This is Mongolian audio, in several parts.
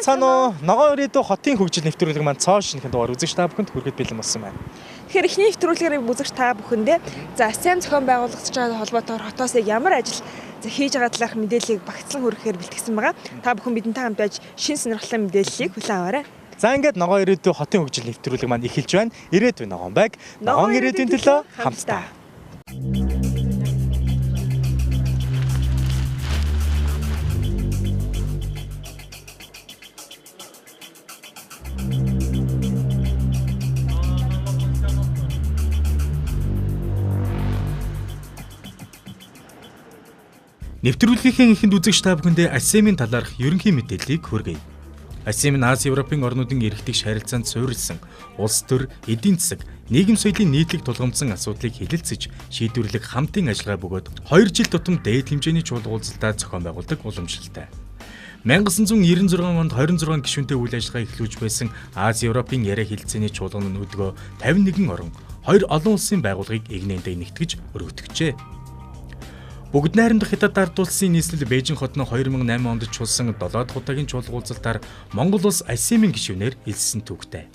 Байцгаана уу? Ногоон ирээдүй хотын хөгжил нэвтрүүлэг маань цоо шинэхэн дугаар үзэгч та бүхэнд хүрэхэд бэлэн болсон байна. Тэгэхээр эхний нэвтрүүлгээр үзэгч та бүхэндээ за АСЕМ зохион байгуулагдаж байгаа холбоотойгоор хотоос яг ямар ажил хийж байгаа талаарх мэдээллийг багцлан хүргэхээр бэлтгэсэн байгаа. Та бүхэн бидэнтэй хамт байж шин сонирхолтой мэдээллийг хүлээн аваарай. За ингээд ногоон ирээдүй хотын хөгжил нэвтрүүлэг маань эхэлж байна. Ирээдүй ногоон байг. Ногоон ирээдүйн төлөө хамтдаа. Нэвтрүүлгийнхээ эхэнд үзэгч та бүхэндээ АСЕМ-ийн талаарх ерөнхий мэдээллийг хүргэе. АСЕМ нь Ази Европын орнуудын эрхтгч харилцаанд суурилсан улс төр, эдийн засаг, нийгэм соёлын нийтлэг тулгамдсан асуудлыг хэлэлцэж шийдвэрлэх хамтын ажиллагаа бөгөөд 2 жил тутам дээд хэмжээний чуулга уулзалтаа зохион байгуулдаг уламжлалтай. 1996 онд 26 гишүүнтэй үйл ажиллагаа эхлүүлж байсан Ази Европын яриа хэлэлцээний чуулган нь өдгөө 51 орон, 2 олон улсын байгууллагыг эгнээндээ нэгтгэж өргөтгөжээ. Бүгд найрамдах Хятад ард улсын нийслэл Бээжин хотно 2008 онд чуулсан 7 дахь удаагийн чуулга уулзалтаар Монгол улс АСЕМ-ийн гишүүнээр элссэн түүхтэй.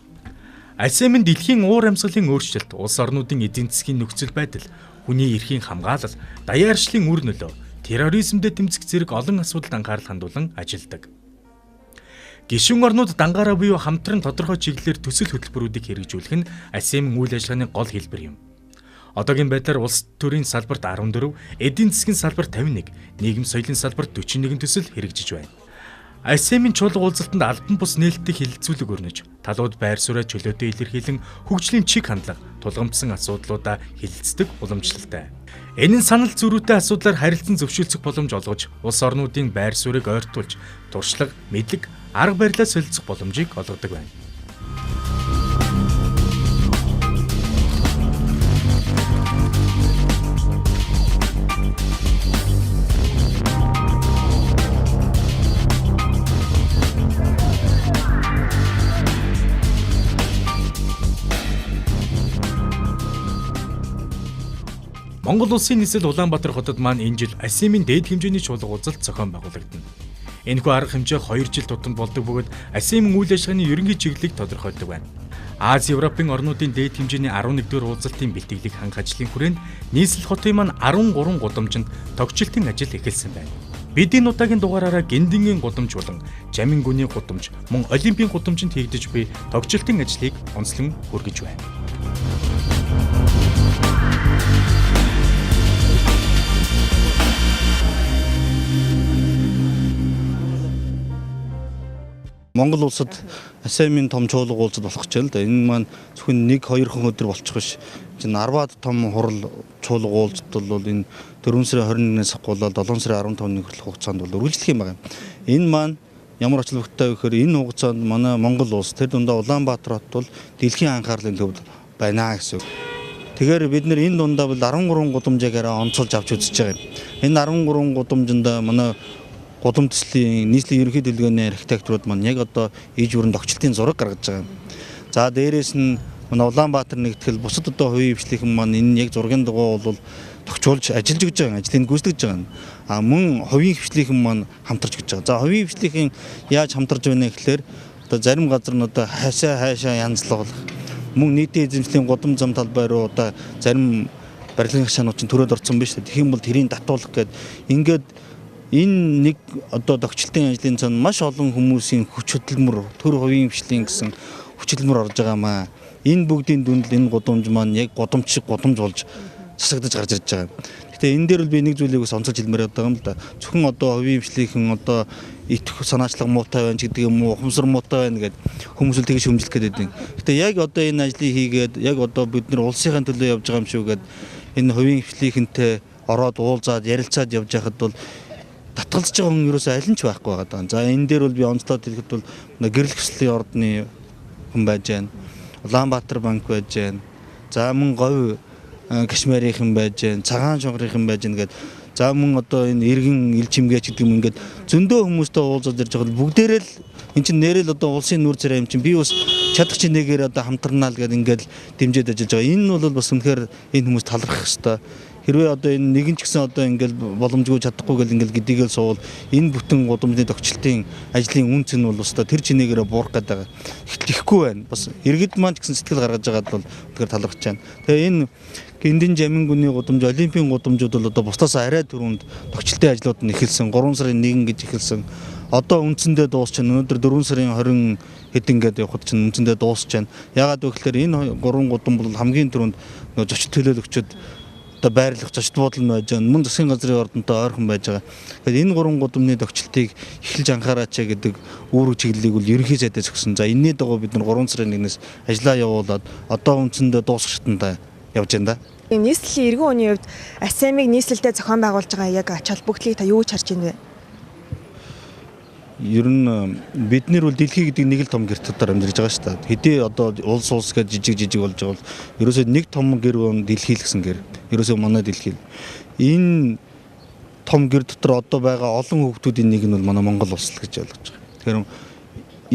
АСЕМ нь дэлхийн уур амьсгалын өөрчлөлт, улс орнуудын эдийн засгийн нөхцөл байдал, хүний эрхийн хамгаалал, даяаршлын үр нөлөө, терроризмд тэмцэх зэрэг олон асуудалд анхаарал хандуулан ажилладаг. Гишүүн орнууд дангаараа буюу хамтран тодорхой чиглэлээр төсөл хөтөлбөрүүдийг хэрэгжүүлэх нь АСЕМ-ийн үйл ажиллагааны гол хэлбэр юм. Одоогийн байдлаар улс төрийн салбарт 14, эдийн засгийн салбарт 51, нийгэм соёлын салбарт 41 төсөл хэрэгжиж байна. АСЕМ-ийн чуулга уулзалтанд албан бус нээлттэй хэлэлцүүлэг өрнөж, талууд байр сууриа чөлөөтэй илэрхийлэн хөгжлийн чиг хандлага, тулгамдсан асуудлуудаа хэлэлцдэг уламжлалтай. Энэ нь санал зөрүүтэй асуудлаар харилцан зөвшөлдсөх боломж олгож, улс орнуудын байр суурийг ойртуулж, туршлага, мэдлэг, арга барилаа солилцох боломжийг олгодог байна. Монгол улсын нийслэл Улаанбаатар хотод маань энэ жил АСЕМ-ийн дээд хэмжээний чуулга уулзалт зохион байгуулагдана. Энэхүү арга хэмжээ 2 жил тутамд болдог бөгөөд АСЕМ-ийн үйл ажиллагааны ерөнхий чиглэлийг тодорхойлдог байна. Ази Европын орнуудын дээд хэмжээний 11-р уулзалтын бэлтгэлийг хангах ажлын хүрээнд нийслэл хотын маань 13 гудамжинд тогтчлтын ажил эхэлсэн байна. Бидний удаагийн дугаараараа Гиндингийн гудамж болон Жамин гүний гудамж мөн Олимпийн гудамжинд хийгдэж буй тогтчлтын ажлыг онцлон хүргэж байна. Монгол улсад АСЕМ-ийн том чуулга уулзалт болох гэж байна л да. Энэ маань зөвхөн 1-2 өдөр болчих биш. Чинь 10-аад том хурал чуулга уулзалт бол энэ 4 сарын 21-ээс ахгуулаад 7 сарын 15-ны хүртэлх хугацаанд бол үргэлжлэх юм байна. Энэ маань ямар ач холбогдолтой вэ гэхээр энэ хугацаанд манай Монгол улс тэр дундаа Улаанбаатар хот бол дэлхийн анхаарлын төвд байна гэсэн үг. Тэгэхээр бид нэр энэ дундаа бол 13 гудамжийг арай онцолж авч үзэж байгаа юм. Энэ 13 гудамжинд манай гудам төслийн нийслэлийн ерөнхий төлөвлөгөөний архитекторууд маань яг одоо иж бүрэн тогтчлтын зураг гаргаж байгаа юм. За дээрээс нь манай Улаанбаатар нэгтгэл бусад одоо хувийн хвшлийнхэн маань энэ яг зургийн дагуу бол тохижуулж ажиллаж өгч байгаа, ажлыг гүйцэтгэж байгаа. А мөн хувийн хвшлийнхэн маань хамтарч өгч байгаа. За хувийн хвшлийнхэн яаж хамтарч байна гэхлээр одоо зарим газар нь одоо хаашаа янзлуулах, мөн нийтийн эзэмшлийн гудам зам талбай руу одоо зарим барилгын хашаанууд чинь төрөөд орсон биз дээ. Тэгэх юм бол тэрийг татуулах гээд ингээд энэ нэг одоо тогтчлтын ажлын цаана маш олон хүмүүсийн хүч хөдөлмөр, төр хувийн хвшлийн гэсэн хүч хөдөлмөр орж байгаа маа. Энэ бүгдийн дүнд энэ гудамж маань яг гудамж шиг гудамж болж засагдаж гарч ирж байгаа. Гэтэ энэ дээр бол би нэг зүйлийг бас онцолж хэлмээр байгаа юм л да. Зөвхөн одоо хувийн хвшлийнхэн одоо итгэх санаачлага муутай байна ч гэдэг юм уу, ухамсар муутай байна гэд хүмүүс л тэгж шүмжлэх гээд байдаг. Гэтэ яг одоо энэ ажлыг хийгээд яг одоо бид нар улсынхаа төлөө явж байгаа юм шүү гэд энэ хувийн хвшлийнхэнтэй ороод уулзаад ярилцаад явж байхад бол татгалзаж байгаа хүн ерөөсөө аль нь ч байхгүй байгаа. За энэ дээр бол би онцлоод хэлэхэд бол гэрэл хүслийн ордны хүн байж байна. Улаанбаатар банк байж байна. За мөн говь Кашмирийнхэн байж байна. Цагаан шунгарын байж байна гэд. За мөн одоо энэ иргэн ил чимгээч гэдэг юм ингээд зөндөө хүмүүстэй уулзаад ирж байгаа бол бүгдээрээ л эн чинь нэрэл одоо улсын нүр царай юм чинь би бас чадах чинь нэгээр одоо хамтарнаа л гэд ингээд дэмжиж ажиллаж байгаа. Энэ нь бол бас үнэхээр энэ хүмүүс талархах хэвээр. Хэрвээ одоо энэ нэгэн ч гэсэн одоо ингээл боломжгүй чадахгүй гэл ингээл гэдийгэл суувал энэ бүтэн гудамжны тохичлтын ажлын үн цэн бол өстой тэр чинээгээрээ буурах гэдэг байгаа. Тэгэхгүй байна. Бас иргэд маань ч гэсэн сэтгэл гаргаж байгаад бол тэгэхээр талархаж байна. Тэгээ энэ Гиндэн Жамингүний гудамж, Олимпийн гудамжууд бол одоо бусдаас арай түрүүнд тохичлтын ажлууд нь эхэлсэн. 3 сарын 1 гэж эхэлсэн. Одоо үндсэндээ дуусч байна. Өнөөдөр 4 сарын 20 хэдэн гээд явхад чинь үндсэндээ дуусч байна. Яагаад вэ гэхээр энэ 3 гудам бол хамгийн түрүүнд зочид төлөөлөгчд одоо байрлах зочид буудал нь байж байгаа. Мөн засгийн газрын ордонтой ойрхон байж байгаа. Тэгэхээр энэ 3 гудамны тохичлтыг эхэлж анхаараач гэдэг үүрэг чиглэлийг бол ерөнхий сайдаас өгсөн. За энэний дагуу бид нар 3 сарын 1-ээс ажлаа явуулаад одоо үндсэндээ дуусах шатанд явж байна да. Нийслэлийн эргэн ойны хувьд АСМ-ыг нийслэлдээ зохион байгуулж байгаа яг ач холбогдлыг та юу гэж харж байна вэ? Ер нь бид нэр бол дэлхий гэдэг нэг л том гэр дотор амьдарч байгаа шүү дээ. Хэдий одоо улс улс гэж жижиг болж байгаа бол ерөөсөө нэг том гэр бол дэлхий л гэсэн гэр. Ерөөсөө манай дэлхий. Энэ том гэр дотор одоо байгаа олон хүүхдүүдийн нэг нь бол манай Монгол улс л гэж ойлгож байгаа. Тэгэхээр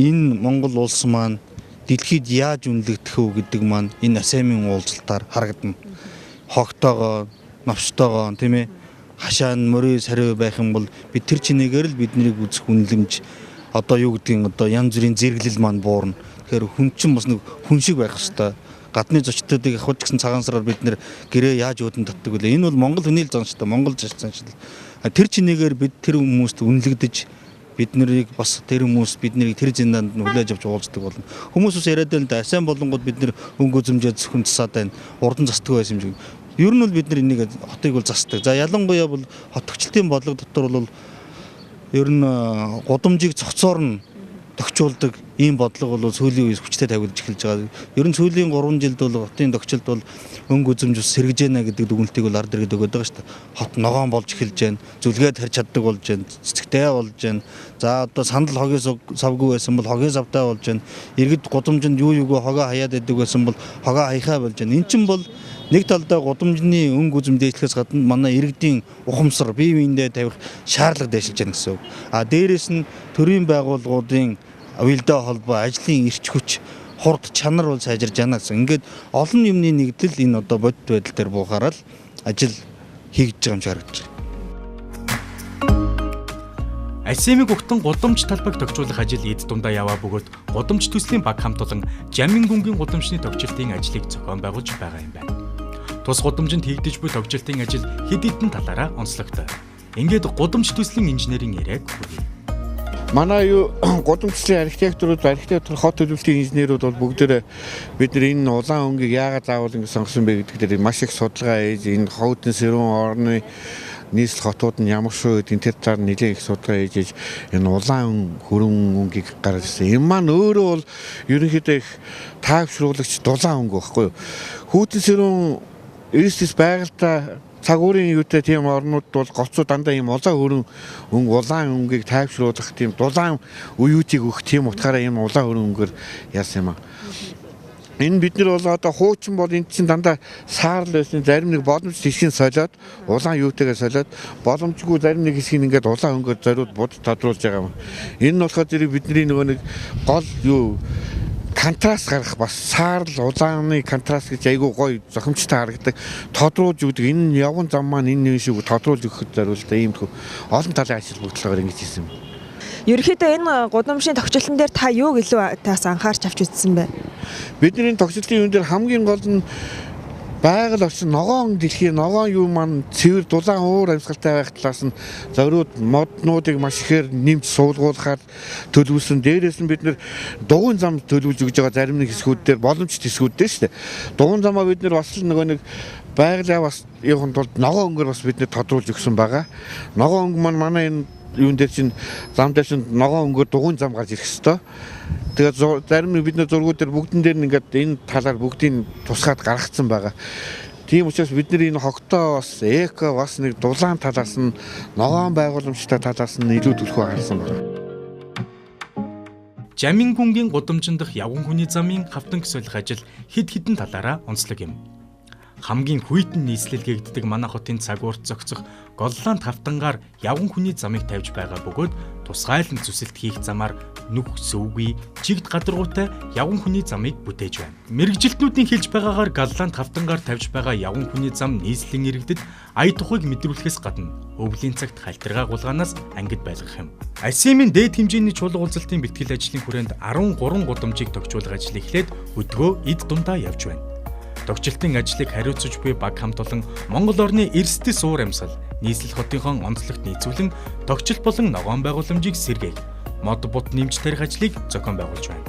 энэ Монгол улс маань дэлхийд яаж үнэлэгдэх вэ гэдэг маань энэ АСМ-ийн уулзалтаар харагдана. Хогтоогоо, новштоогоо тийм ээ. Хашаа нь морь сариу байх юм бол бид тэр чинээгээр л биднийг үзэх үнэлэмж одоо юу гэдгийг одоо янз бүрийн зэрэглэл маань буурна. Тэгэхээр хүн чинь бас нэг хүн шиг байх хэвээр. Гадны зочдуудыг авах гэсэн цагаан сараар бид нэр гэрээ яаж өөдөн татдаг вэ? Энэ бол Монгол хүний л зан шүү дээ. Монгол зан шүү дээ. Тэр чинээгээр бид тэр хүмүүст үнэлэгдэж бид нарыг бас тэр хүмүүс бид нарыг тэр зиндаанд нь хүлээж авч уулздаг болно. Хүмүүс ус яриад байл да. Сайн болонгууд бид нэр өнгө үзмжээ зөвхөн засаад байна. Урдан застдаг байсан юм шиг. Ер нь бол бид нар энийг хотыг бол застдаг. За ялангуяа бол хот төгчлтийн бодлого дотор бол ер нь гудамжийг цогцоор нь тохижуулдаг ийм бодлого бол сүүлийн үеэс хүчтэй тавигдж эхэлж байгаа. Ер нь сүүлийн 3 жилд бол хотын төгчлөлт бол өнгө үзэмж ус сэргэж яана гэдэг дүгнэлтийг бол ард иргэд өгöd байгаа шүү дээ. Хот ногоон болж эхэлж байна. Зүлгээ тарьж чаддаг болж байна. Цэцэгтэй болж байна. За одоо сандал хогийн савгүй байсан бол хогийн савтай болж байна. Иргэд гудамжинд юу юугүй хогоо хаяад байдаг байсан бол хогоо хаяхаа болж байна. Эн чинь бол нэг талдаа гудамжны өнгө үзэм дээшлэхээс гадна манай иргэдийн ухамсар бие биендээ тавих шаардлага дээшилж байна гэсэн үг. А дээрээс нь төрийн байгууллагуудын уялдаа холбоо, ажлын эрч хүч, хурд чанар бол сайжирж байна гэсэн. Ингээд олон юмны нэгдэл энэ одоо бодит байдал дээр буухаараа л ажил хийгдэж байгаа юм шиг харагдаж байна. АСМ-ыг угтан гудамж талбайг тохижуулах ажил эд дундаа яваа бөгөөд гудамж төслийн баг хамт олон Жамингүнгийн гудамжны тохижилтын ажлыг зохион байгуулж байгаа юм байна. Тус гудамжинд хийгдэж буй тохижилтын ажил хэд хэдэн талаараа онцлогтой. Ингээд гудамж төслийн инженерийн яриаг хүргэе. Манай юу гудамж төслийн архитекторууд, архитектор хот төлөвлөлтийн инженерүүд бол бүгдээрээ бид нар энэ улаан өнгийг яагаад заавал ингэ сонгосон бэ гэдэг дээр маш их судалгаа хийж энэ ховдын сэрүүн орны нийслэл хотууд нь ямар шүү гэдгийг тэр талаар нэлээд их судалгаа хийж энэ улаан хөрөн өнгийг гаргаж ирсэн. Энэ маань өөрөө бол ерөнхийдөө их таавшруулагч дулаан өнгө байхгүй юу? Хүүтэн сэрүүн эрс байгальтай цагуурын юутай тийм орнууд бол гоцоо дандаа ийм улаан хөрөн өнгө улаан өнгийг тайвшруулах тийм дулаан уютыг өгөх тийм утгаараа ийм улаан хөрөн өнгөөр яасан юм аа. Энэ бид нар бол одоо хуучин бол энэ чинь дандаа саарл байсан зарим нэг боломж хэсгийг солиод улаан юутайгаа солиод боломжгүй зарим нэг хэсгийг ингээд улаан өнгөөр зориуд буд тодруулж байгаа юм. Энэ нь болохоор зэрэг бидний нөгөө нэг гол юу контраст гаргах бас саарл улааны контраст гэж айгүй гоё зохимжтой харагдаг. Тодруулж өгдөг. Энэ явган зам маань энэ нэг шиг тодруулж өгөхөд зориултаа ийм олон талын ажил бүгдлөөр ингэж хийсэн юм. Ерөнхийдөө энэ гудамжны тохижилтон дээр та юуг илүү таас анхаарч авч үзсэн бэ? Бидний тохижилтын юун дээр хамгийн гол нь байгаль орчин ногоон дэлхий ногоон юу маань цэвэр дулаан уур амьсгалтай байх талаас нь зориуд моднуудыг маш ихээр нэмж суулгуулахаар төлөвлөсөн. Дээрээс нь бид нэр дугуйн зам төлөвлөж өгж байгаа зарим нэг хэсгүүд дээр боломжтой хэсгүүд дээр шүү дээ. Дугуйн замаа бид нэр бас л нөгөө нэг байгалаа бас явахын тулд ногоон өнгөөр бас бид нэр тодруулж өгсөн байгаа. Ногоон өнгө маань манай энэ юун дээр чинь зам дээр чинь ногоон өнгөөр дугуйн зам гарч ирэх хэвээр. Тэгээд зарим нэг бид нар зургууд дээр бүгдэн дээр нь ингээд энэ талаар бүгдийг тусгаад гаргацсан байгаа. Тийм учраас бид нар энэ хогтоо бас эко бас нэг дулаан талаас нь ногоон байгууламжтай талаас нь илүү түлхүү гарсан байна. Жамингүнгийн гудамжинд дах явган хүний замын хавтанг солих ажил хэд хэдэн талаараа онцлог юм. Хамгийн хүйтэн нийслэлгээгддэг манай хотын цагуурт зохицох Голланд хавтангаар явган хүний замыг тавьж байгаа бөгөөд тусгайлан зүсэлт хийх замаар нүх сөвгүй, чигд гадаргуутай явган хүний замыг бүтээж байна. Мэргэжилтнүүдийн хэлж байгаагаар Голланд хавтангаар тавьж байгаа явган хүний зам нийслэлийн иргэдэд ая тухайг мэдрүүлэхээс гадна өвлийн цагт халтиргаа гулгаанаас ангид байлгах юм. АСЕМ-ийн дээд хэмжээний чуулга уулзалтын бэлтгэл ажлын хүрээнд 13 гудамжийг тохижуулах ажил эхлээд өдгөө эд дундаа явж байна. Тогжилтын ажлыг хариуцаж буй баг хамт олон Монгол орны эрсдэс уур амьсгал, нийслэл хотынхон онцлогт нийцүүлэн тогжилт болон ногоон байгууламжийг сэргээх, мод бут нэмж тарих ажлыг зохион байгуулж байна.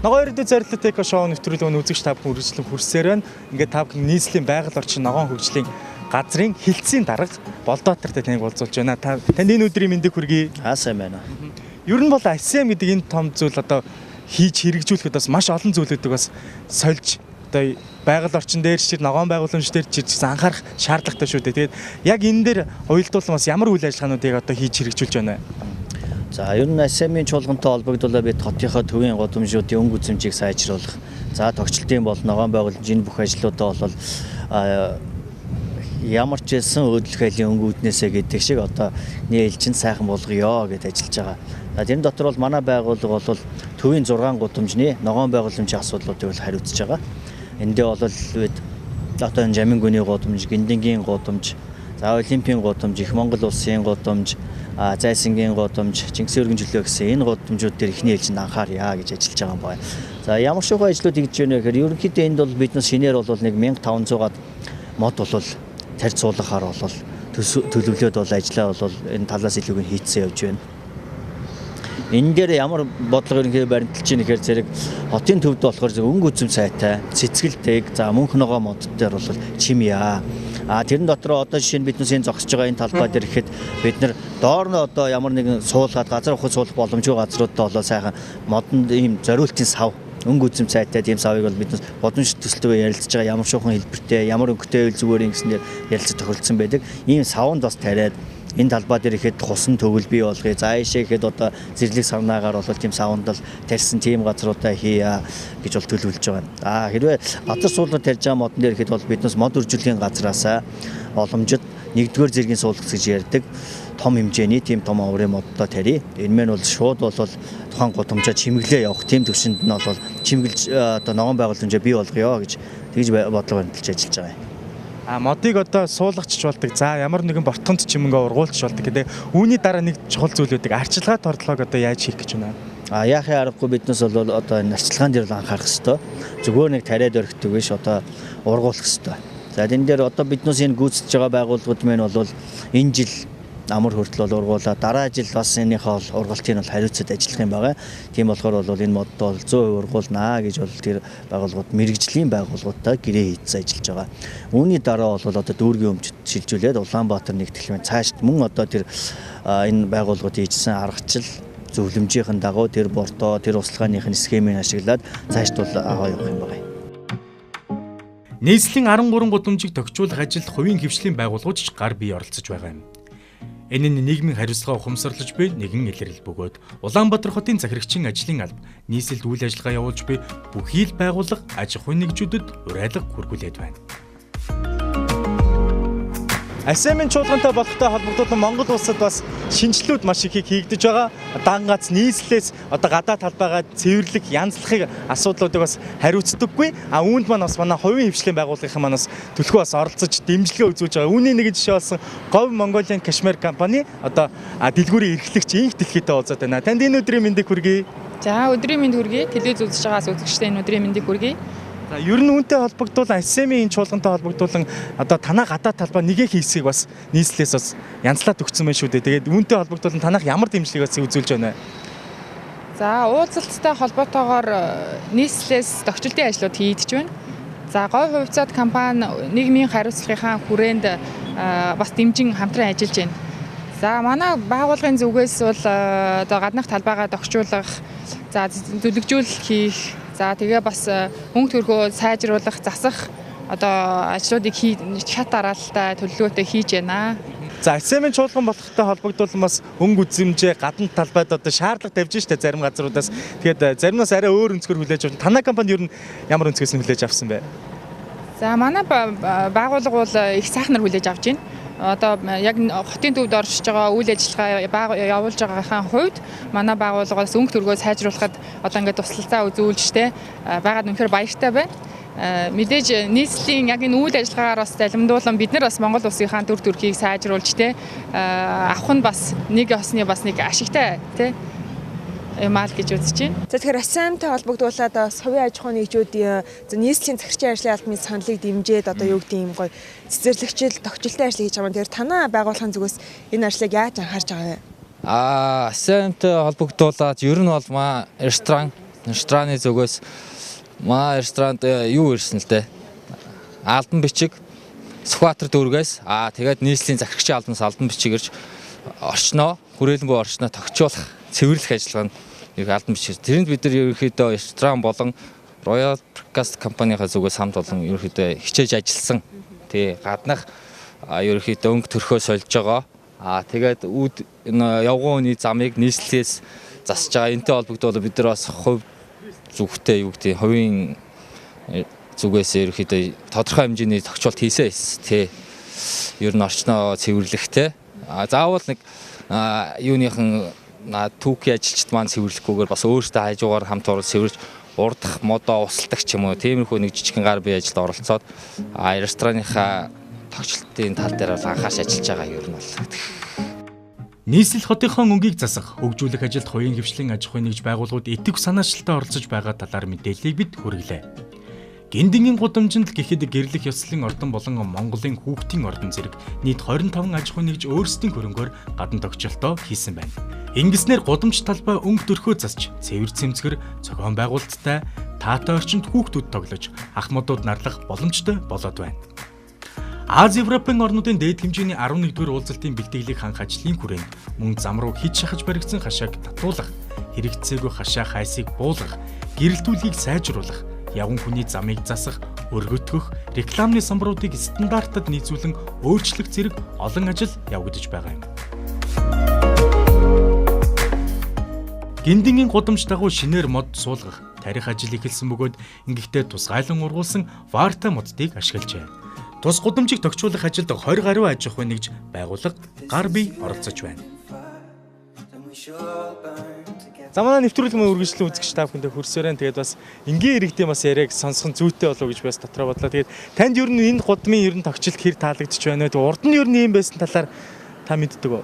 Ногоон эрдэнэ зорилт эко шоу нэвтрүүлэг нь үзэгч та бүхэн үргэлжлэн хүрсээр байна. Ингээд та бүхэн нийслэлийн байгаль орчин ногоон хөгжлийн газрын хилцийн дарга Болдоотартай таныг уулзуулж байна. Та танд энэ өдрийн мэндийг хүргэе. Аа, сайн байна. Ер нь бол АСЕМ гэдэг энэ том зүйл одоо хийж хэрэгжүүлэхэд бас маш олон зүйлүүдийг бас сольж одоо байгаль орчин дээр ч ногоон байгууламж дээр ч гэсэн анхаарах шаардлагатай шүү дээ. Тэгээд яг энэ дээр уялдуулан бас ямар үйл ажиллагаануудыг одоо хийж хэрэгжүүлж байна вэ? За, ер нь АСЕМ-ийн чуулгантай холбогдуулаад бид хотынхоо төвийн гудамжуудын өнгө үзэмжийг сайжруулах, за тогтчлтын бол ногоон байгууламж энэ бүх ажлуудаа бол ямар ч хэлсэн өөдлөх айлын өнгө үүднээсээ гэдэг шиг одоо нээлжин сайхан болгоё гэдээ ажиллаж байгаа. За, тэрэн дотор бол манай байгууллага бол төвийн 6 гудамжны ногоон байгууламжийн асуудлуудыг бол хариуцж байгаа. Эндээ бол бид одоо энэ Жамингүний гудамж, Гиндингийн гудамж, за Олимпийн гудамж, Их Монгол улсын гудамж, Зайсангийн гудамж, Чингисийн өргөн чөлөө гэсэн энэ гудамжууд дээр эхний ээлжинд анхаарья гэж ажиллаж байгаа юм байна. За, ямар шугам ажлууд хийж байна вэ гэхээр ерөнхийдөө энд бол биднес шинээр бол нэг 1500-аад мод бол тарь цуулгахаар бол төлөвлөөд бол ажиллаа бол энэ талаас илүүг нь хийцэн явж байна. Энэ дээр ямар бодлого ерөнхийдөө баримталж байна гэхээр зэрэг хотын төвд болохоор зэрэг өнгө үзэм сайтай, цэцгэлдэг, за мөнх ногоо мод дээр бол чимья. А тэрэн дотор одоо жишээ нь биднес энэ зогсож байгаа энэ талбай дээр ихэд бид нар доор нь одоо ямар нэгэн суулгаад газар ухаж суулгах боломжгүй газруудад болоо сайхан модонд ийм зориултын сав, өнгө үзэм сайтай тийм савыг бол биднес бодомж төсөлтөөр ярилцж байгаа, ямар шуухан хэлбэртэй, ямар өнгөтэй байвал зүгээр юм гэснээр ярилцаж тохиролцсон байдаг. Ийм савнд бас тариад энэ талбай дээр ихэд хусан төгөл бий болгоё. За ийшээ ихэд одоо зэрлэг сарнаагаар бол тийм савнд л тарьсан тийм газруудаа хийя гэж бол төлөвлөж байгаа юм. А хэрвээ газар суулгаж тарьж байгаа модон дээр ихэд бол биднес мод үржүүлгийн газраасаа боломжит нэгдүгээр зэргийн суулгац гэж ярьдаг том хэмжээний тийм том оврын моддоо тарья. Энэ мэн бол шууд бол тухайн гудамжаа чимэглээ явах тийм төвшөнд нь бол чимэглэж одоо ногоон байгууламжаа бий болгоё гэж тэгж бодлого баримталж ажиллаж байгаа юм. А модыг одоо суулгачч болдог. За ямар нэгэн бортгонд ч юм ингээ ургуулч болдог гэдэг. Үүний дараа нэг чухал зүйлүүдийг арчилгаа тордлогыг одоо яаж хийх гэж байна? А яахын аргагүй биднес бол одоо энэ арчилгаан дээр л анхаарах ёстой. Зүгээр нэг тариад орхидог биш одоо ургуулах ёстой. За энэ дээр одоо биднес энэ гүйцэтгэж байгаа байгууллагууд мэн бол энэ жил амар хүртэл бол ургуулаа дараа жил бас энийхээ ургалтыг бол хариуцаад ажиллах юм байгаа. Тийм болохоор бол энэ моддоо бол 100% ургуулнаа гэж бол тэр байгууллагууд мэрэгжлийн байгууллагуудтай гэрээ хийцэн ажиллаж байгаа. Үүний дараа бол одоо дүүргийн өмчөд шилжүүлээд Улаанбаатар нэгтгэл цаашд мөн одоо тэр энэ байгууллагууд хийжсэн аргачлал зөвлөмжийнхэн дагуу тэр бордоо тэр услахааных нь схемийг ашиглаад цаашд бол аваа явах юм байна. Нийслэлийн 13 гудамжийг тохижуулах ажилд хувийн хвшлийн байгууллагууд ч гар бие оролцож байгаа юм. Энэ нь нийгмийн хариуцлага ухамсарлаж буй нэгэн илрэл бөгөөд Улаанбаатар хотын захирагчийн ажлын алба нийслэлд үйл ажиллагаа явуулж буй бүхий л байгууллага аж ахуйн нэгжүүдэд уриалга хүргүүлээд байна. АСЕМ-ийн чуулгантай болохтой холбогдуулан Монгол улсад бас шинжилүүд маш их хийгдэж байгаа. Дан гац нийслэлээс одоо гадаа талбайгаа цэвэрлэх, янзлахыг асуудлуудыг бас хариуцдаггүй. А үүнд маань бас манай хувийн хвшлийн байгууллагын маань бас төлхөө бас оролцож дэмжлэгээ үзүүлж байгаа. Үүний нэг жишээ болсон Говь Mongolian Cashmere компани одоо дэлгүүрийн эрхлэгч инх дэлхийтэй уулзаад байна. Танд энэ өдрийн мэндийг хүргэе. За, өдрийн мэнд хүргэе. Телевиз үзэж байгаас үзэгчдээ энэ өдрийн мэндийг хүргэе. За, ер нь үүнтэй холбогдуулан АСЕМ-ийн энэ чуулгантай холбогдуулан одоо танаа гадаад талбай нэгэн хэсгийг бас нийслэлээс бас янзлаад өгсөн байх шүү дээ. Тэгээд үүнтэй холбогдуулан танах ямар дэмжлэг бас үзүүлж байна вэ? За, уулзалттай холбоотойгоор нийслэлээс тохиолдлын ажлууд хийгдэж байна. За, Говь хувьцаат компани нийгмийн хариуцлагынхаа хүрээнд бас дэмжин хамтран ажиллаж байна. За, манай байгууллагын зүгээс бол одоо гаднах талбайгаа тохижуулах, за зүлэгжүүлэлт хийх, за тэгээ бас өнгө төрхөө сайжруулах, засах одоо ажлуудыг шат дараалалтай төлөвлөгөөтэй хийж байна. За, АСЕМ-ийн чуулган болохтой холбогдуулан бас өнгө үзэмжээ гадна талбайд одоо шаардлага тавьж штэ зарим газруудаас. Тэгээд заримнаас арай өөр өнцгөр хүлээж авсан. Танай компани ер нь ямар өнцгөөс нь хүлээж авсан бэ? За, манай байгууллага бол их сайхнаар хүлээж авч байна. Одоо яг хотын төвд оршиж байгаа үйл ажиллагаа явуулж байгаагийн хувьд манай байгууллагаас өнгө төргөө сайжруулахад одоо ингээд туслалцаа үзүүлж те байгаад үнэхээр баяртай байна. Мэдээж нийслэлийн яг энэ үйл ажиллагаагаар бас залимдуулан бид нар бас Монгол улсынхаа төр төрхийг сайжруулж те авах нь бас нэг осны бас нэг ашигтай те юм аа л гэж үзэж байна. За тэгэхээр АСАМ-тай холбогдуулаад хувийн аж ахуйн нэгжүүдийн нийслэлийн захирчийн ажлын албаны саналыг дэмжиж одоо юу гэдэг юм гоё цэцэрлэгчил тогтчлолтой ажил хийж байгаа юм. Тэгэхээр танай байгууллагын зүгээс энэ ажлыг яаж анхаарч байгаа вэ? АСАМ-тай холбогдуулаад ер нь бол маа рестораны зүгээс маа ресторанд юу ирсэн л дээ. Албан бичиг Сүхбаатар дүүргээс тэгээд нийслэлийн захирагчийн албанаас албан бичиг ирж орчноо, хүрээлэн буй орчноо тогтчуулах, цэвэрлэх ажиллагаа нь их албан бичиг. Тэрэнд бид нар ерөнхийдөө ресторан болон Royal Broadcast компанийнхаа зүгээс хамт олон ерөнхийдөө хичээж ажилласан. Тий, гаднах ерөнхийдөө өнгө төрхөө сольж байгаа. Тэгээд үүд явган үний замыг нийслэлээс засаж байгаа. Энтэй холбогдуулаад бид нар бас хувь зүгтээ юу гэдэг хувийн зүгээс ерөнхийдөө тодорхой хэмжээний тохиолдолт хийсэн. Тий. Ер нь орчноо цэвэрлэхтэй. Заавал нэг юуныхан түүхий ажилчид маань цэвэрлэхгүйгээр бас өөрсдөө хажуугаар хамт орол цэвэрлж урдах модоо усалдаг ч юм уу. Тиймэрхүү нэг жижигхэн гар бие ажилд оролцоод рестораныхаа тогтчлолтын тал дээр бол анхаарч ажиллаж байгаа ер нь бол. Нийслэл хотынхон өнгийг засах, хөгжүүлэх ажилд хувийн хвшлийн аж ахуйн нэгж байгууллагууд итгэв санаачлалтай оролцож байгаа талаар мэдээллийг бид хүргэлээ. Гиндингийн гудамжинд гэхэд гэрлэх ёслолын ордон болон Монголын хүүхдийн ордон зэрэг нийт 25 аж ахуйн нэгж өөрсдийн хөрөнгөөр гадна тогтчлолтоо хийсэн байна. Ингэснээр гудамж талбай өнгө төрхөө засч, цэвэр цэмцгэр, зохион байгуулалттай, таатай орчинд хүүхдүүд тоглож, ах модууд нарлах боломжтой болоод байна. Аз Европын орнуудын дээд хэмжээний 11-р уулзалтын бэлтгэлийг хангах ажлын хүрээнд мөн зам руу хид шахаж баригдсан хашааг татуулах, хэрэгцээгүй хашаа хайсыг буулгах, гэрэлтүүлгийг сайжруулах, явган хүний замыг засах, өргөтгөх, рекламны самбаруудыг стандартад нийцүүлэн өөрчлөх зэрэг олон ажил явагдаж байгаа юм. Гиндингийн гудамж дагуу шинээр мод суулгах, тарих ажил эхэлсэн бөгөөд ингэхдээ тусгайлан ургуулсан варта моддыг ашиглажээ. Тус гудамжийг тохиолдох ажилд 20 гаруй аж ахуйн нэгж байгууллага гар бие оролцож байна. За манай нэвтрүүлэг мөн үргэлжлэн үзэгч та бүхэндээ хүрсээр байна. Тэгээд бас энгийн иргэдийн бас яриаг сонсох нь зүйтэй болов гэж бас дотроо бодлоо. Тэгээд танд ер нь энэ гудмын ер нь тогтчлолт хэр таалагдчих байна вэ? Урд нь ер нь ийм байсан талаар та мэддэг үү?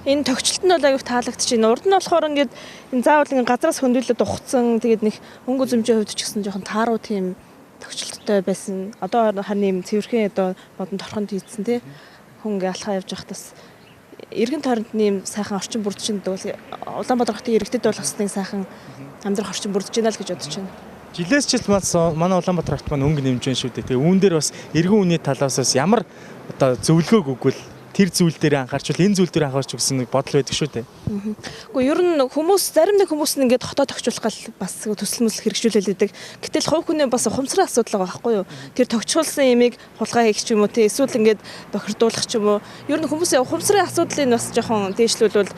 Энэ тогтчлолт нь бол аюух таалагдчих. Урд нь болохоор ингээд энэ заавал ингээд газраас хөндөөлөд ухцсан. Тэгээд нэг өнгө үзэмжийн хувьд ч гэсэн жоохон тааруу тийм тогтчлолттой байсан. Одоо харин ийм цэвэрхэн одоо модон торхонд хийцэн тий. Хүн ингээд алхаа явж байхад бас эргэн тойронд ийм сайхан орчин бүрдэж байна гэдэг бол Улаанбаатар хотын иргэдэд бол бас нэг сайхан амьдрах орчин бүрдэж байна л гэж бодож байна. Жилээс жил манай Улаанбаатар хот маань өнгө нэмж байна шүү дээ. Тэгээ үүн дээр бас эргэн үний талаас бас ямар одоо зөвлөгөөг өгвөл тэр зүйл дээр анхаарчвал энэ зүйл дээр анхаарч гэсэн нэг бодол байдаг шүү дээ. Гэхдээ ер нь хүмүүс зарим нэг хүмүүс нь ингээд хотоо тохижуулах гал бас төсөл мөсөл хэрэгжүүлэл байдаг. Гэтэл хувь хүний бас ухамсарын асуудал байгаа байхгүй юу? Тэр тохижуулсан имийг хулгай хийх ч юм уу тий эсвэл ингээд бохирдуулах ч юм уу. Ер нь хүмүүсийн ухамсарын асуудлыг бас жоохон дээшлүүлвэл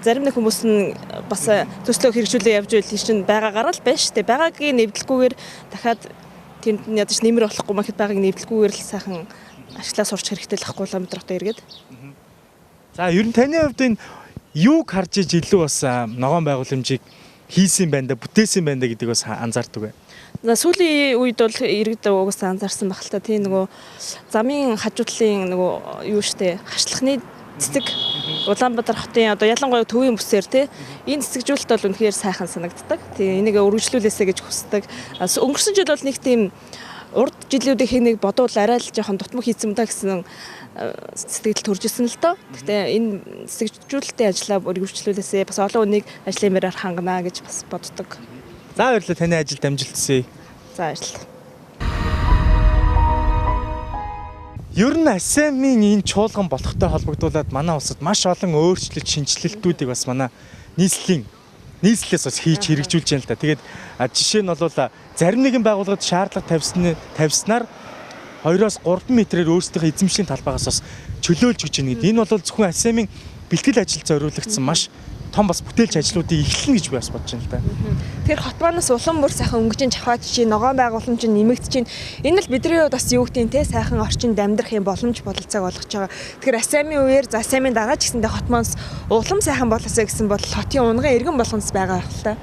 зарим нэг хүмүүс нь бас төслөө хэрэгжүүлээ явж байл чинь байгаагаар л байна шүү дээ. Байгаагийн нэвдлэхгүйгээр дахиад тэнд нь ядаж нэмэр болохгүй махад байгааг нэвдлэхгүйгээр л сайхан ажлаа сурч хэрэгтэй л ахгүй Улаанбаатар хотод эргээд. За ер нь таны хувьд энэ юуг харж иж илүү бас ногоон байгууламжийг хийсэн байна да, бүтээсэн байна да гэдгийг бас анзаардаг бай. За сүүлийн үед бол иргэд угаасаа анзаарсан баг л та. Тийм нөгөө замын хажуудлын нөгөө юу штэ хашлахны цэцэг Улаанбаатар хотын одоо ялангуяа төвийн бүсээр тий энэ цэцэгжүүлэлт бол үнэхээр сайхан санагддаг. Тийм энийг өргөжлүүлээсэй гэж хүсдэг. Өнгөрсөн жил бол нэг тийм урд жилүүдийн нэг бодвол арай л жоохон дутмаг хийсэн юм да гэсэн сэтгэл төрж исэн л доо. Гэхдээ энэ цэцэгжүүлэлтийн ажлаа өргөжлүүлээсэй бас олон хүнийг ажлын байраар хангана гэж бас боддог. За баярлалаа, таны ажилд амжилт хүсье. За баярлалаа. Ер нь АСАМ-ийн энэ чуулган болохтой холбогдуулаад манай улсад маш олон өөрчлөлт, шинэчлэлтүүдийг бас манай нийслэлээс бас хийж хэрэгжүүлж байна л да. Тэгээд жишээ нь бол зарим нэгэн байгууллагад шаардлага тавьснаар 2-3 метрээр өөрсдийнхөө эзэмшлийн талбайгаас бас чөлөөлж гэж байна. Энэ бол зөвхөн АСАМ-ийн бэлтгэл ажилд зориулагдсан маш том бас бүтээлч ажлуудыг эхэлнэ гэж би бас бодож байна л да. Тэгэхээр хот манаас улам бүр сайхан өнгөжин чавхаад чинь, ногоон байгууламж нь нэмэгдэж чинь. Энэ л бидний хувьд бас юу гэдэг нь те сайхан орчинд амьдрах юм боломж бололцоог олгож байгаа. Тэгэхээр АСАМ-ийн үеэр за АСАМ-ийн дараа ч гэсэндээ хот манаас улам сайхан болоосоо гэсэн бодол хотын унган иргэн болгоноос байгаа байх л та.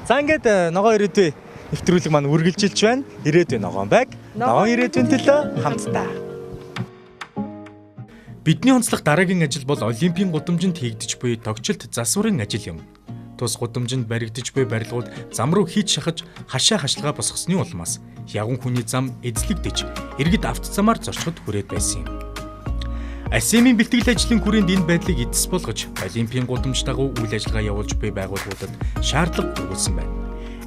За ингээд ногоон ирээдүй нэвтрүүлэг маань үргэлжилж байна. Ирээдүйн ногоон байг. Ногоон ирээдүйн төлөө хамтдаа. Бидний онцлог дараагийн ажил бол Олимпийн гудамжинд хийгдэж буй тогтчлт засварын ажил юм. Тус гудамжинд баригдаж буй барилгууд зам руу хийч шахаж хашаа хашлага босгосны улмаас ягун хүний зам эзлэгдэж иргэд автозамаар зорчход хүрээд байсан юм. АСЕМ-ийн бэлтгэл ажлын хүрээнд энэ байдлыг эцэс болгож Олимпийн гудамж дагуу үйл ажиллагаа явуулж буй байгууллагуудад шаардлага хүргүүлсэн байна.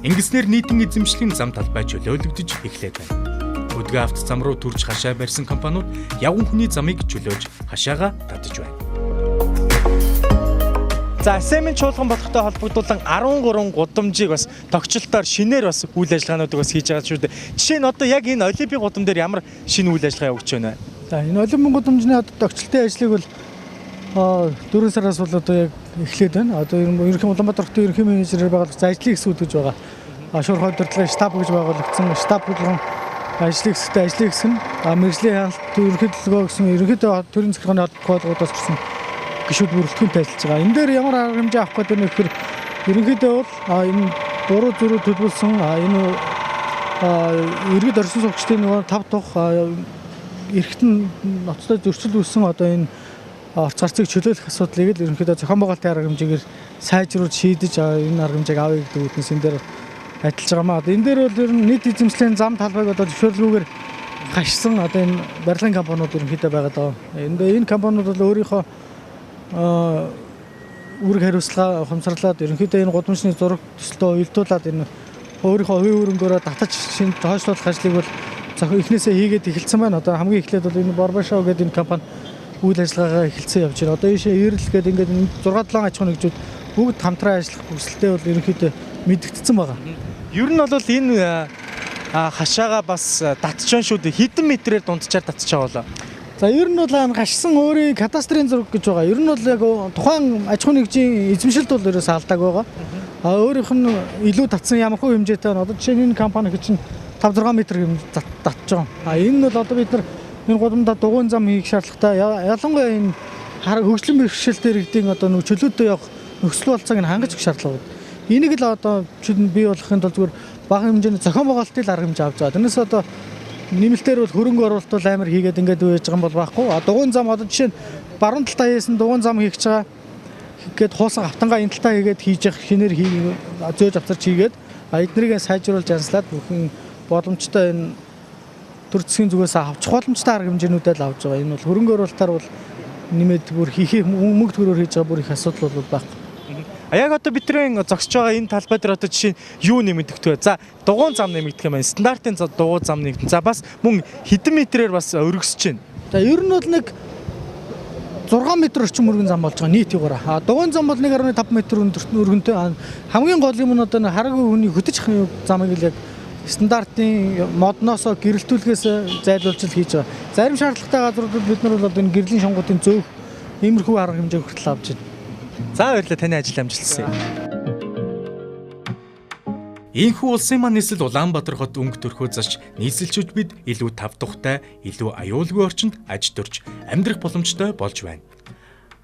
Ингэснээр нийтэн эзэмшлийн зам талбай чөлөөлөгдөж эхлээд байна. Өдгөө автозам руу төрж хашаа барьсан компаниуд явган хүний замыг чөлөөлж хашаага татаж байна. За АСЕМ-ийн чуулган болохтой холбогдуулан 13 гудамжийг бас тогтчлолтоор шинээр бас үйл ажиллагаануудыг бас хийж байгаа шүү дээ. Жишээ нь одоо яг энэ Олимпийн гудам дээр ямар шинэ үйл ажиллагаа явагдаж байна вэ? За энэ Олимпийн гудамжны тогтчлтын ажлыг бол 4 сараас бол одоо яг эхлээд байна. Одоо ерөнхий Улаанбаатар хотын ерөнхий менежерээр байгуулагдсан ажлын хэсгүүд гэж байгаа. Шуурхай удирдлагын штаб гэж байгуулагдсан. Штаб болгон ажлын хэсэгтээ ажлын хэсэг нь мэргэжлийн хяналт ерөнхий төлөвлөгөө гэсэн ерөнхийдөө төрийн захиргааны холбоогоос гарсан гишүүд бүрэлдэхүүнтэй ажиллаж байгаа. Энэ дээр ямар арга хэмжээ авах гэдэг нь гэхээр ерөнхийдөө бол энэ буруу зүрүү төлөвлөсөн энэ иргэд орчин суугчдын нөгөө тав тух эргэтэн ноцтой зөрчил үүссэн одоо энэ орц гарцыг чөлөөлөх асуудлыг л ерөнхийдөө зохион байгуулалтын арга хэмжээгээр сайжруулж шийдэж энэ арга хэмжээг авъя гэдэг үүднээс энэ дээр ажиллаж байгаа маа. Энэ дээр бол ер нь нийт эзэмшлийн зам талбайг одоо зөвшөөрлгүйгээр хашсан одоо энэ барилгын компаниуд ерөнхийдөө байгаад байгаа. Энэ компаниуд бол өөрийнхөө үүрэг хариуцлага ухамсарлаад ерөнхийдөө энэ гудамжны зураг төсөлтөө уялдуулаад энэ өөрийнхөө хувийн өрөнгөөрөө татаж шинэ хойшлуулах ажлыг бол зохион эхнээсээ хийгээд эхэлсэн байна. Одоо хамгийн эхлээд бол энэ Борбашо гэдэг энэ компани үйл ажиллагаагаа эхэлсэн явж байна. Одоо ийшээ Эрэл гэдэг ингээд 6 7 аж ахуйн нэгжүүд бүгд хамтран ажиллах хүсэлтэй бол ерөнхийдөө мэдэгдсэн байгаа. Ер нь бол энэ хашаага бас татчихсан шүү дээ. Хэдэн метрээр дунджаар татчих байгаа болоо? За ер нь бол гашсан өөрийн кадастрын зураг гэж байгаа. Ер нь бол яг тухайн аж ахуйн нэгжийн эзэмшилд бол ерөөсөө алдааг байгаа. А өөрийнх нь илүү татсан ямар хөө хэмжээтэй байна. Одоо жишээ нь энэ компани чинь 5 6 метр татж байгаа. А энэ нь бол одоо бид нар энэ гудамдаа дугуйн зам хийх шаардлагатай. Ялангуяа энэ хөгжлийн бэрхшээлтэй иргэдийн одоо нэг чөлөөтэй явах нөхцөл болцоог нь хангаж өгөх шаардлага байна. Энийг л одоо бий болохын тулд зүгээр бага хэмжээний зохион байгуулалтын арга хэмжээ авч байгаа. Тэрнээс одоо нэмэлтээр бол хөрөнгө оруулалт бол амар хийгээд ингээд үеж байгаа юм бол байхгүй. А дугуйн зам одоо жишээ нь баруун талдаа хийсэн дугуйн зам хийх гэж байгаа. Гээд хуусан автангаа энэ талдаа хийгээд хийж явах шинээр зөөж авцарч хийгээд эднэрийг сайжруулж янзлаад бүхэн боломжтой энэ төр засгийн зүгээс авчих боломжтой арга хэмжээнүүдээ л авч байгаа. Энэ бол хөрөнгө оруулалтаар бол нэмээд бүр хийхээ мөнгө төгрөгөөр хийж байгаа бүр их асуудал бол байхгүй. Яг одоо бидний зогсож байгаа энэ талбай дээр одоо жишээ нь юу нэмэгдэх вэ? За дугуйн зам нэмэгдэх юм байна. Стандартын дугуй зам нэмэгдэн. За бас мөн хэдэн метрээр бас өргөсөж байна. За ер нь бол нэг 6 метр орчим өргөн зам болж байгаа нийт югаараа. А дугуйн зам бол 1.5 метр өргөнтэй. Хамгийн гол юм нь одоо хараагүй хүний хөтөч замыг л яг стандартын модноосоо гэрэлтүүлгээс зайлуулж л хийж байгаа. Зарим шаардлагатай газруудад бид нар бол одоо энэ гэрлийн шонгуудын зөөх иймэрхүү арга хэмжээ хүртэл авч байна. За баярлалаа, таны ажил амжилтсан. Ийхүү улсын маань нийслэл Улаанбаатар хот өнгө төрхөө зарч нийслэлчүүд бид илүү тав тухтай, илүү аюулгүй орчинд аж төрч амьдрах боломжтой болж байна.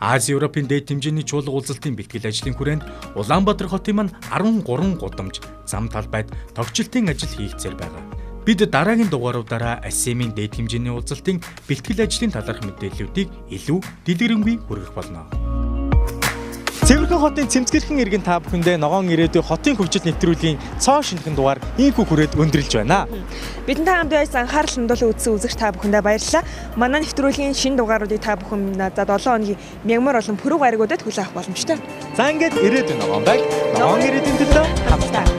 Ази Европын дээд хэмжээний чуулга уулзалтын бэлтгэл ажлын хүрээнд Улаанбаатар хотын маань 13 гудамж зам талбайд тогтчлтын ажил хийгдсээр байгаа. Бид дараагийн дугааруудаараа АСЕМ-ийн дээд хэмжээний уулзалтын бэлтгэл ажлын талаарх мэдээллүүдийг илүү дэлгэрэнгүй хүргэх болно. Цэвэрхэн хотын цэмцгэрхэн иргэн та бүхэндээ ногоон ирээдүй хотын хөгжил нэвтрүүлгийн цоо шинэхэн дугаар ийхүү хүрээд өндөрлж байна. Бидэнтэй хамт байж анхаарал хандуулан үзсэн үзэгч та бүхэндээ баярлалаа. Манай нэвтрүүлгийн шинэ дугааруудыг та бүхэн за 7 хоногийн мягмар болон пүрэв гаригуудад хүлээн авах боломжтой. За ингээд ирээдүйн ногоон байг. Ногоон ирээдүйн төлөө хамтдаа.